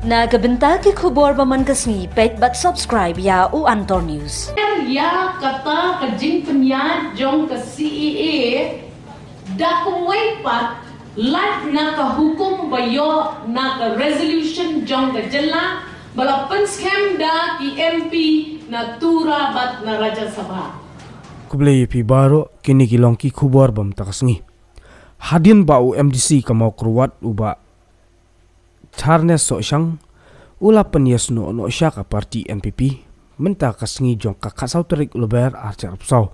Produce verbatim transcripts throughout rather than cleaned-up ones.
Na ka bynta ki khubor ba man ka sngi, peit bad subscribe ïa u Antor News. Ïa kata ka jingpynïaid jong ka C A A, da kumwei pat, lait na ka hukum ba ïoh na ka resolution jong ka jylla, ba la pynskhem da ki M P na Tura bad na Rajya Sabha. Khublei ïa phi baroh, kine ki long ki khubor ba mynta ka sngi. Hadien ba u M D C ka Mawkyrwat u Bah Tharnes Sohshang u la pynïasnoh noh sha ka party N P P, mynta ka sngi jong ka khatsaw tarik u Lber arhajar arphew saw,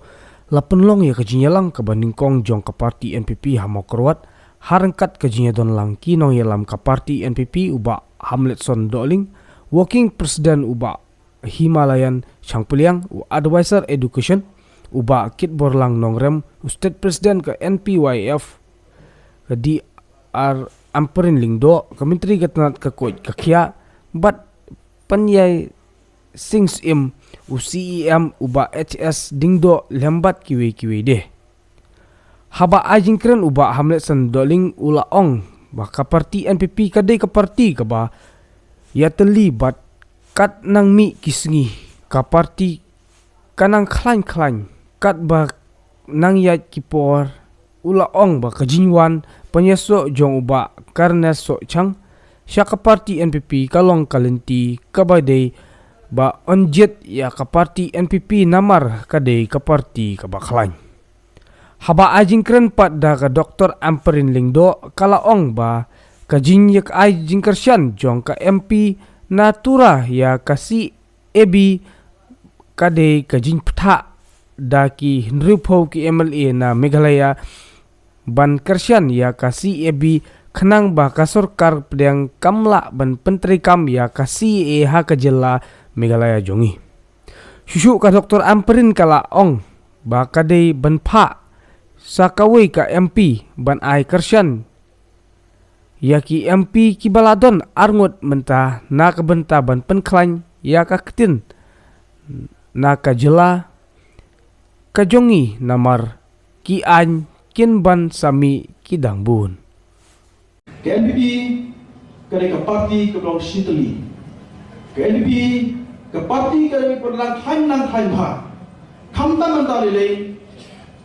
la pynlong ïa ka jingïalang kaba nyngkong jong ka party N P P ha Mawkyrwat, ha ryngkat ka jingïadon lang ki nongïalam ka party N P P u Bah Hamletson Dohling, Working President u Bah Himalayan Shangpliang, u Advisor Education u Bah Kitborlang Nongrem, u State President ka N P Y F ka D R Ampareen Lyngdoh, ka Myntri ka tnat ka koit ka khiah, bad Pynïaid Sing Syiem, u C E M u Bah H S Lyngdoh, lem bad kiwei kiwei de. Haba ai jingkren u Bah Hamletson Dohling u la ong ba ka party N P P ka dei ka party kaba ïatylli bad kat nang mih ki sngi ka party ka nang khlaiñ khlaiñ, katba nang ïaid ki por. U la ong ba ka jingwan pynïasoh jong u Bah Tharnes Sohshang sha ka party N P P ka long ka lynti kaba dei ba yn jied ïa ka party N P P namar ka dei ka party kaba khlaiñ. Haba ai jingkren pat da ka Doktor Ampareen Lyngdoh, ka la ong ba ka jingïaid jingkyrshan jong ka M P na Tura ïa ka C A B ka dei ka jingpyrta da ki hynriewphew ki M L A na Meghalaya ban kyrshan ïa ka C A B, khnang ba ka sorkar pdeng kam lah ban pyntreikam ïa ka C A A ha ka jylla Meghalaya jong ngi. Shuh shuh ka Doktor Ampareen ka la ong ba ka dei ban phah sa kawei ka M P ban ai kyrshan ïa ki M P kiba la don arngut mynta na ka bynta ban pynkhlaiñ ïa ka ktien na ka jylla ka jong ngi namar ki aiñ kin ban sa mih ki dang bun. Ka N P P ka dei ka party kaba long shitylli. Ka N P P ka party ka dei kaba nang khlaiñ nang khlaiñ bha. Khamtam mynta lei lei,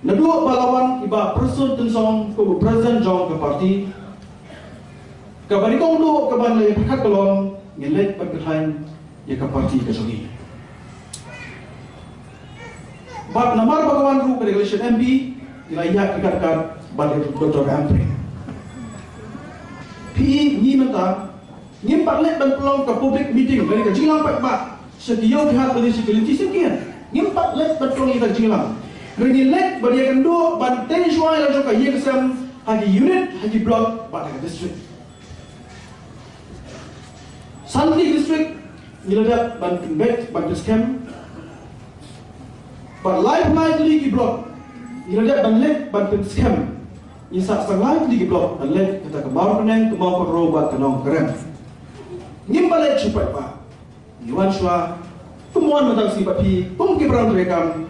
naduh ba la wan i Bah Prestone Tynsong kum u president jong ka party, kaba nyngkong duh kaba ngi la ïa pyrkhat ka long ngin leit ban pyrkhat ïa ka party ka jong ngi. Bad namar ba ka wan ruh ka dei ka election M P, ngi la ïaid kat kat bad Doctor Ampareen. Phi, ngi mynta ngim pat leit ban pynlong ka public meeting lane ka jingïalang paidbah sha ki ïew ki hat lane sha ki lynti syngkien. Ngim pat leit ban pynlong ïa ka jingïalang. Ngi leit ban ïakynduh ban tei shuwa ïa la jong ka ïing ka sem ha ki unit, ha ki block bad ha ka district. San tylli ki district ngi la dep ban pynbeit ban pynskhem. Bad laiphew lai tylli ki block ngi la dep ban leit ban pynskhem. Ngi sah sa lai tylli ki block ban leit, kata ka Mawryngkneng, ka Mawkynrew bad ka Nongkrem. Ngim pat leit shuh paidbah. Ngi wan shuwa kum wan mynta ka sngi bad phi kum ki para nongtrei kam.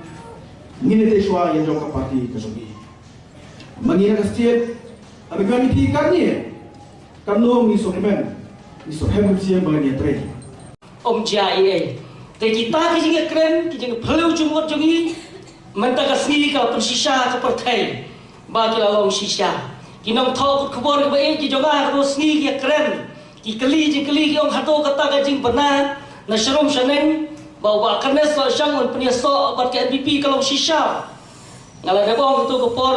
Ngin ïa tei shuwa ïa la jong ka party ka jong ngi. Ma ngi na ka state, haba ngi wan ïa phi katne, katno ngi sngewkmen, ngi sngewhem ka mynsiem ba ngi ïatrei. Ym jia ei ei. Te kita ki jingïakren, ki jingphylliew jingmut jong ngi, mynta ka sngi ka la pynshisha ka pyrthei ba ki la long shisha. Ki nongthoh khubor kiba ïeit ki jong nga, katno sngi ki ïakren, ki kylli jingkylli, ki ong hato kata ka jingbna na sharum shaneng ba u Bah Tharnes Sohshang un pynïasoh bad ka N P P ka long shisha. Nga la dep ong kato ka por,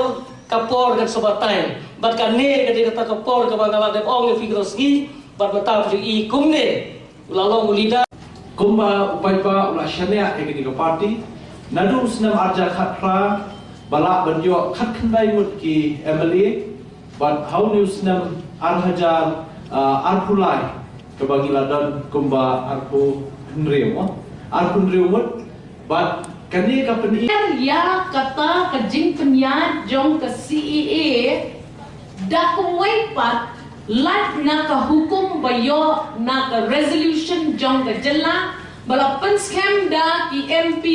ka por kan sa batai. Bad kane ka dei kata ka por kaba nga la dep ong ïa phi katno sngi, bad mynta phi ju i kumne u la long u leader. Kumba u paidbah u la shaniah ïa kane ka party, naduh u snem arhajar khatphra ba lah ban ïoh khatkhyndai ngut ki M L A, bad ha une u snem arhajar, ah, arphew lai, kaba ngi la don kumba arphew hynriew, mo? Arphew hynriew ngut, bad kane ka pyni ïa kata ka jingpynïaid jong ka C A A, da kumwei pat, lait na ka hukum ba ïoh na ka resolution jong ka jylla, ba la pynskhem da ki M P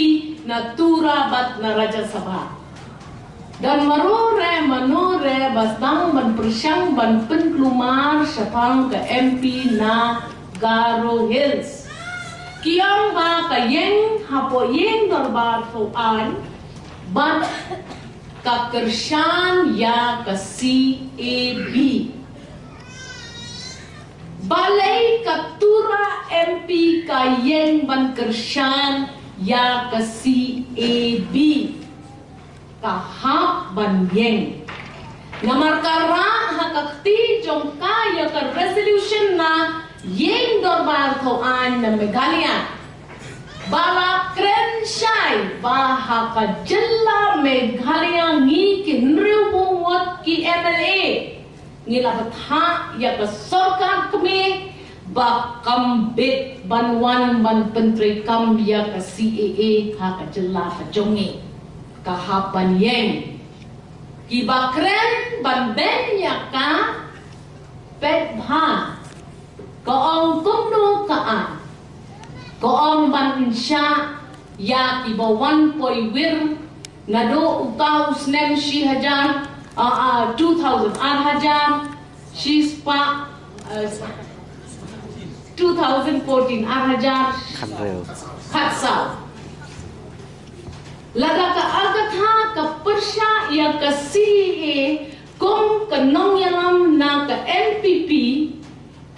na Tura bad na Rajya Sabha. Don marwei re, marwei re ba sdang ban pyrshang ban pynkulmar shaphang ka M P na Garo Hills. Ki ong ba ka ïeng hapoh ïing dorbar thaw aiñ bad ka kyrshan ïa ka C A B. Balei ka Tura M P ka ïeng ban kyrshan ïa ka C A B? Ka hap ban ïeng. Namar ka rah ha ka kti jong ka ïa ka resolution na ïing dorbar thaw aiñ na Meghalaya. Ba la kren shai ba ha ka jylla Meghalaya ngi ki hynriewphew ngut ki M L A ngi la bthah ïa ka sorkar kmie ba kam bit ban wan ban pyntreikam ïa ka C A A ha ka jylla ka jong ngi. Ka hap ban ïeng. Kiba kren ban beiñ ïa ka, peit bha. Ka ong kumno ka aiñ. Ka ong ban shah ïa kiba wan poi wir naduh u ka u snem shi hajar, ah, ah, two thousand, ar hajar shispah, ah, two thousand fourteen, ar hajar khathynriew khatsaw. Lada ka Agatha ka pyrshah ïa ka C A A kum ka nongïalam na ka N P P,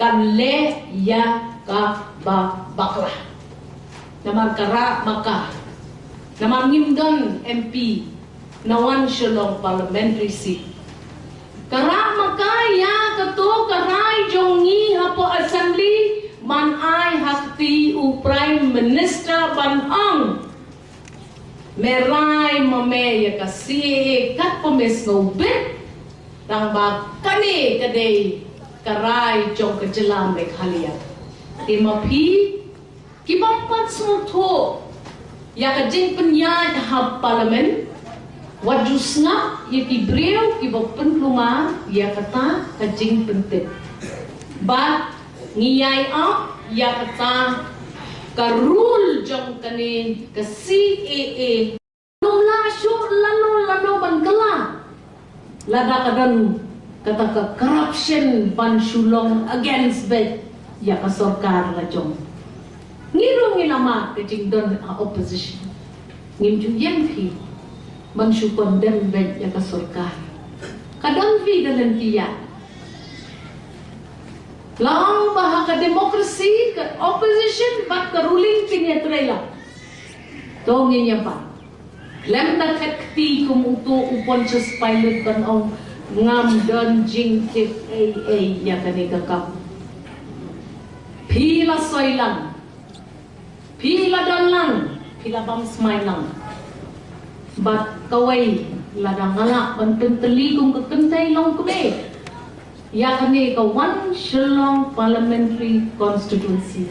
kan leh ïa kaba bakla. Namar ka rah ma ka. Namar ngim don M P na wan Shillong parliamentary seat. Ka rah ma ka ïa kato ka rai jong ngi hapoh assembly ban ai ha kti u Prime Minister ban ong, me rai ma me ïa ka C A A katba me sngewbit. Tang ba kane ka dei ka rai jong ka jylla Meghalaya. Te ma phi ki bym pat sngewthuh ïa ka jingpynïaid ha Parliament, wat ju sngap ïa ki briew kiba pynkulmar ïa kata ka jingpyntip. Bad ngi ïai ap ïa kata ka rule jong kane ka C A A. Ym lah shuh lano lano ban kylla. Lada ka don kata ka corruption ban shu long against beit ïa ka sorkar la jong. Ngi ruh ngi la mad ka jingdon ha opposition. Ngim ju ïeng phi ban shu condemn beit ïa ka sorkar. Ka don phi ka lynti ïa. La ong ba ha ka democracy ka opposition bad ka ruling kin ïatrei lang. To ngin ïa pan. Lem da khet kti kum uto u Pontius Pilate ban ong ngam don jingtip ei ei ïa kane ka kam. Phi la soi lang. Phi la don lang, phi la bam smai lang. Bad kawei lada nga lah ban pyntylli kum ka kynthei longkmie ïa kane ka One Shillong Parliamentary Constituency.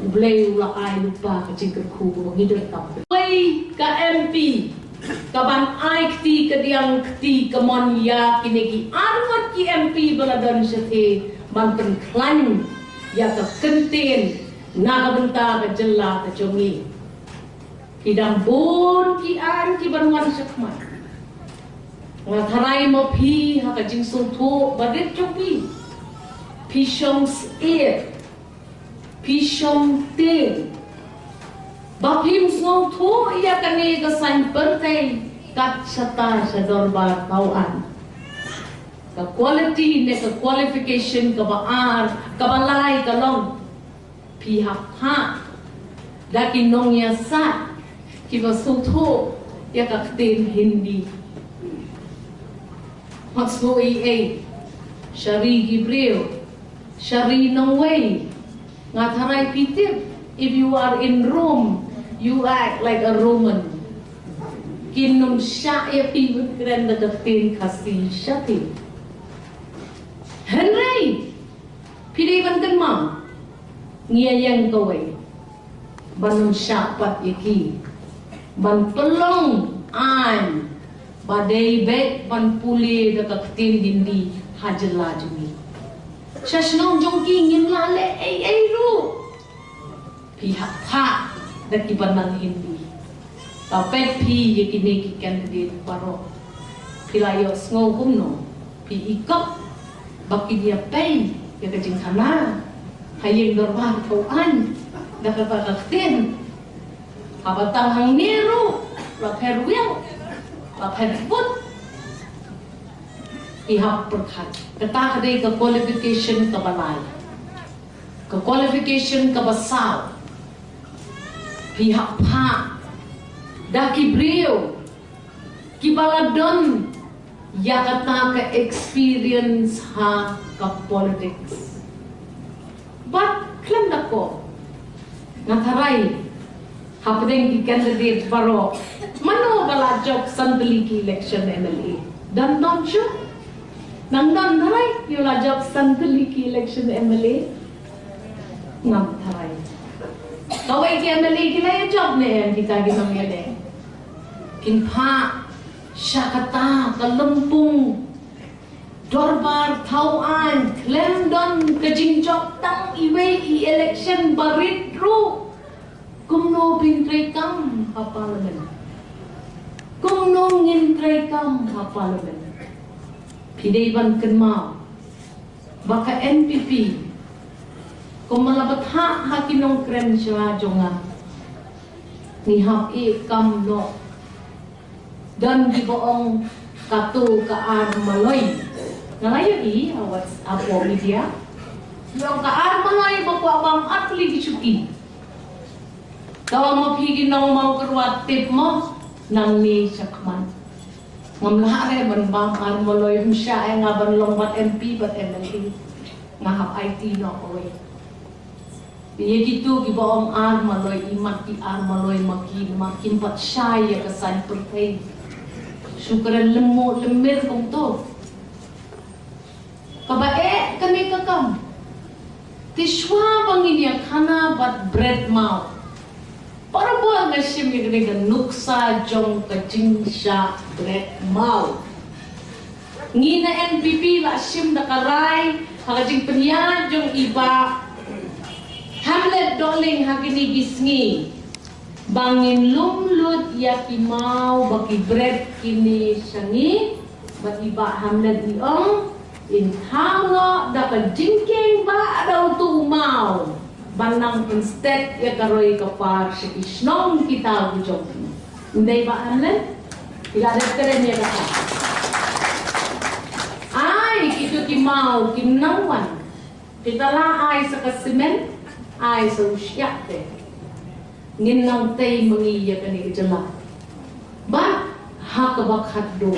U Blei u la ai lypa ka jingkyrkhu ba ngi don tam. Kawei ka M P kaban ai kti kadiang kti kamon ïa kine ki arngut ki M P ba la don shatei ban pynkhlaiñ ïa ka kyntien na ka bynta ka jylla ka jong ngi. Ki dang bun ki aiñ kiban wan shakhmat. Nga tharai ma phi ha ka jingsngewthuh ba rit jong phi, phi shong syier, phi shong tieng. Ba phim sngewthuh ïa kane ka saiñ pyrthei kat shata sha dorbar thaw aiñ. Ka quality ne ka qualification kaba ar, kaba lai ka long. Phi hap phah da ki nongïasaid kiba sngewthuh ïa ka ktien Hindi. Wat sngew ei ei sha ri ki briew, sha ri nongwei. Nga tharai phi tip, if you are in Rome, you act like a Roman. Kin ym shah ïa phi ban kren da ka ktien Khasi sha phi. Hynrei phi dei ban kynmaw, ngi ïeng kawei ban ym shah pat ïa ki ban pynlong aiñ ba dei beit ban pule da ka ktien Hindi ha jylla jong ngi. Sha shnong jong ki ngim lah leh ei ei ruh. Phi hap phah da kiba nang Hindi. Ka peit phi ïa kine ki candidate baroh. Phi la ïohsngew kumno? Phi i kop ba kin ïa pei ïa ka jingkhana? ha ïing dorbar thaw aiñ da kata ka ktien. Haba tang hangne ruh la pher wiang, la pher put. Phi hap pyrkhat. Kata ka dei ka qualification kaba lai. Ka qualification kaba saw. Phi hap phah da ki briew kiba la don ïa kata ka experience ha ka politics. Bad khlem da kong, nga tharai hapdeng ki candidate baroh, mano ba la jop san tylli ki election M L A? Don don shuh? Nang don tharai ïa la jop san tylli ki election M L A? Ngam tharai. Kawei ki M L A ki la ïa jop ne em kita ki nongïaleh? Kin phah sha kata ka lympung dorbar thaw aiñ khlem don ka jingjop tang iwei i election barit ruh. Kumno phin treikam ha parliament? Kumno ngin treikam ha parliament? Phi dei ban kynmaw ba ka N P P, kumba la bthah ha ki nongkren sha jong nga, ngi hap ïeh kam noh. Don kiba ong kato ka ar maloi. Nga la ïohi ha WhatsApp, ha media. Ki ong ka ar maloi ba kwah bam ar tylli ki shuki. Ka ong ma phi ki nong Mawkyrwat, tip mo, nangne shakhmat. Ngam lah re ban bam ar maloi, ym shah ïa nga ban long bad M P bad M L A. Nga hap aiti noh kawei. Ïa kito kiba ong ar maloi, imat ki ar maloi ma ki, namar kim pat shai ïa ka saiñ pyrthei. Shu kren lymmo lymmir kumto. Kaba eh kane ka kam. Te shuwa ba ngin ïa khana bad bret maw, barabor nga shim ïa kane ka nuksa jong ka jingshah bret maw. Ngi na N P P la shim da ka rai ha ka jingpynïaid jong i Bah Hamlet Dohling ha kine ki sngi ba ngin lum lut ïa ki maw ba ki bret kine sha ngi. Bad i Bah Hamlet i ong, in thaw noh da ka jingkieng ba da uto u maw ban nang pynstet ïa ka roi ka par sha ki shnong ki thaw ki jong ki. Ym dei Bah Hamlet? I la dep kren ïa kata. Ai kito ki maw kim nang wan. Kita la ai sa ka simen, ai sa u shyiap te. Ngin nang tei ma ngi ïa kane ka jylla. Bad ha kaba khatduh,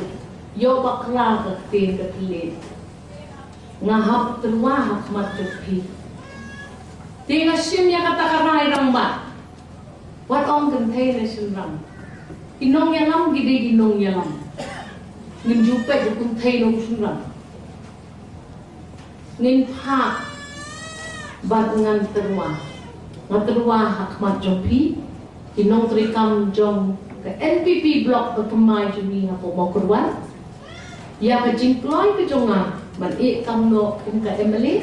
ïoh bakla ka ktien ka thylliej. Nga hap tyrwa ha khmat jong phi. Te nga shim ïa kata ka rai rangbah. Wat ong kynthei ne shynrang. Ki nongïalam ki dei ki nongïalam. Ngin ju peit u kynthei ne u shynrang. Ngin phah bad ngan tyrwa. Nga tyrwa ha khmat jong phi, ki nongtreikam jong ka N P P block ba thymmai jong ngi hapoh Mawkyrwat. Ïa ka jingkloi ka jong nga ban ïeh kam noh kum ka M L A.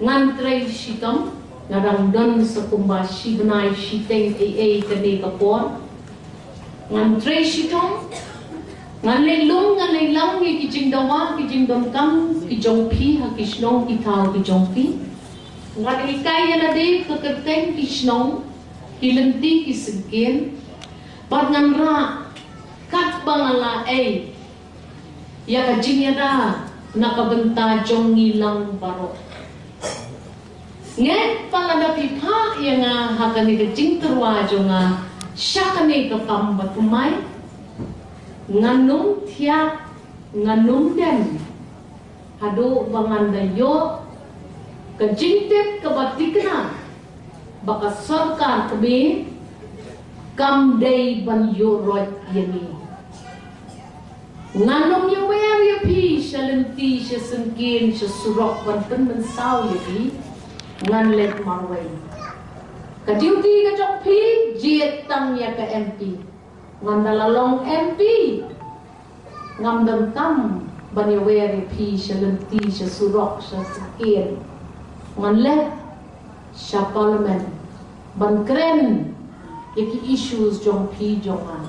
Ngan trei shitom, nga dang don sa kumba shi bnai shiteng ei ei kane ka por. Ngan trei shitom, ngan leit lum, ngan leit lang ïa ki jingdawa, ki jingdonkam ki jong phi ha ki shnong ki thaw ki jong phi. Ngan hikai ïa lade ka kyrteng ki shnong, ki lynti ki syngkien. Bad ngan rah katba nga la ei ïa ka jingïada na ka bynta jong ngi lang baroh. Ngeit ba lada phi phah ïa nga ha kane ka jingtyrwa jong nga sha kane ka kam ba thymmai, ngan ym thiah, ngan ym dem haduh ba ngan da ïoh ka jingtip kaba thikna ba ka sorkar kmie kam dei ban ïuh roit ïa ngi. Ngan ym ïawer ïa phi sha lynti, sha syngkien, sha surok ban pynmynsaw ïa phi. Ngan leit marwei. Ka duty ka jong phi jied tang ïa ka M P. Ngan da la long M P, ngam donkam ban ïawer ïa phi sha lynti, sha surok, sha syngkien. Ngan leit sha parliament ban kren ïa ki issues jong phi jong nga.